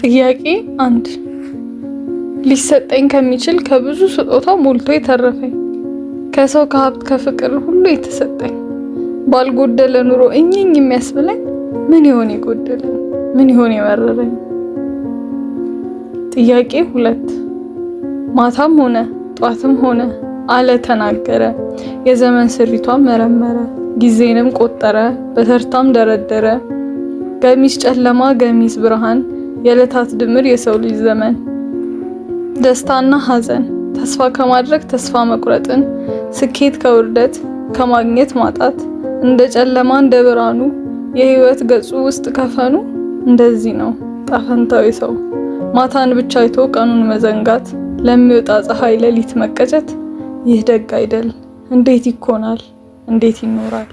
ጥያቄ 1። ሊሰጠኝ ከሚችል ከብዙ ስጦታ ሞልቶ የተረፈኝ፣ ከሰው ከሀብት ከፍቅር ሁሉ የተሰጠኝ፣ ባልጎደለ ኑሮ እኝኝ የሚያስብለኝ ምን ይሆን የጎደለኝ? ምን ይሆን የመረረኝ? ጥያቄ 2። ማታም ሆነ ጧትም ሆነ አለ ተናገረ፣ የዘመን ስሪቷን መረመረ፣ ጊዜንም ቆጠረ፣ በተርታም ደረደረ። ገሚስ ጨለማ ገሚስ ብርሃን፣ የዕለታት ድምር የሰው ልጅ ዘመን፣ ደስታና ሐዘን፣ ተስፋ ከማድረግ ተስፋ መቁረጥን፣ ስኬት ከውርደት፣ ከማግኘት ማጣት፣ እንደ ጨለማ እንደ ብርሃኑ፣ የህይወት ገጹ ውስጥ ከፈኑ፣ እንደዚህ ነው ጣፈንታዊ ሰው። ማታን ብቻ አይቶ ቀኑን መዘንጋት፣ ለሚወጣ ፀሐይ ሌሊት መቀጨት፣ ይህ ደግ አይደል። እንዴት ይኮናል? እንዴት ይኖራል?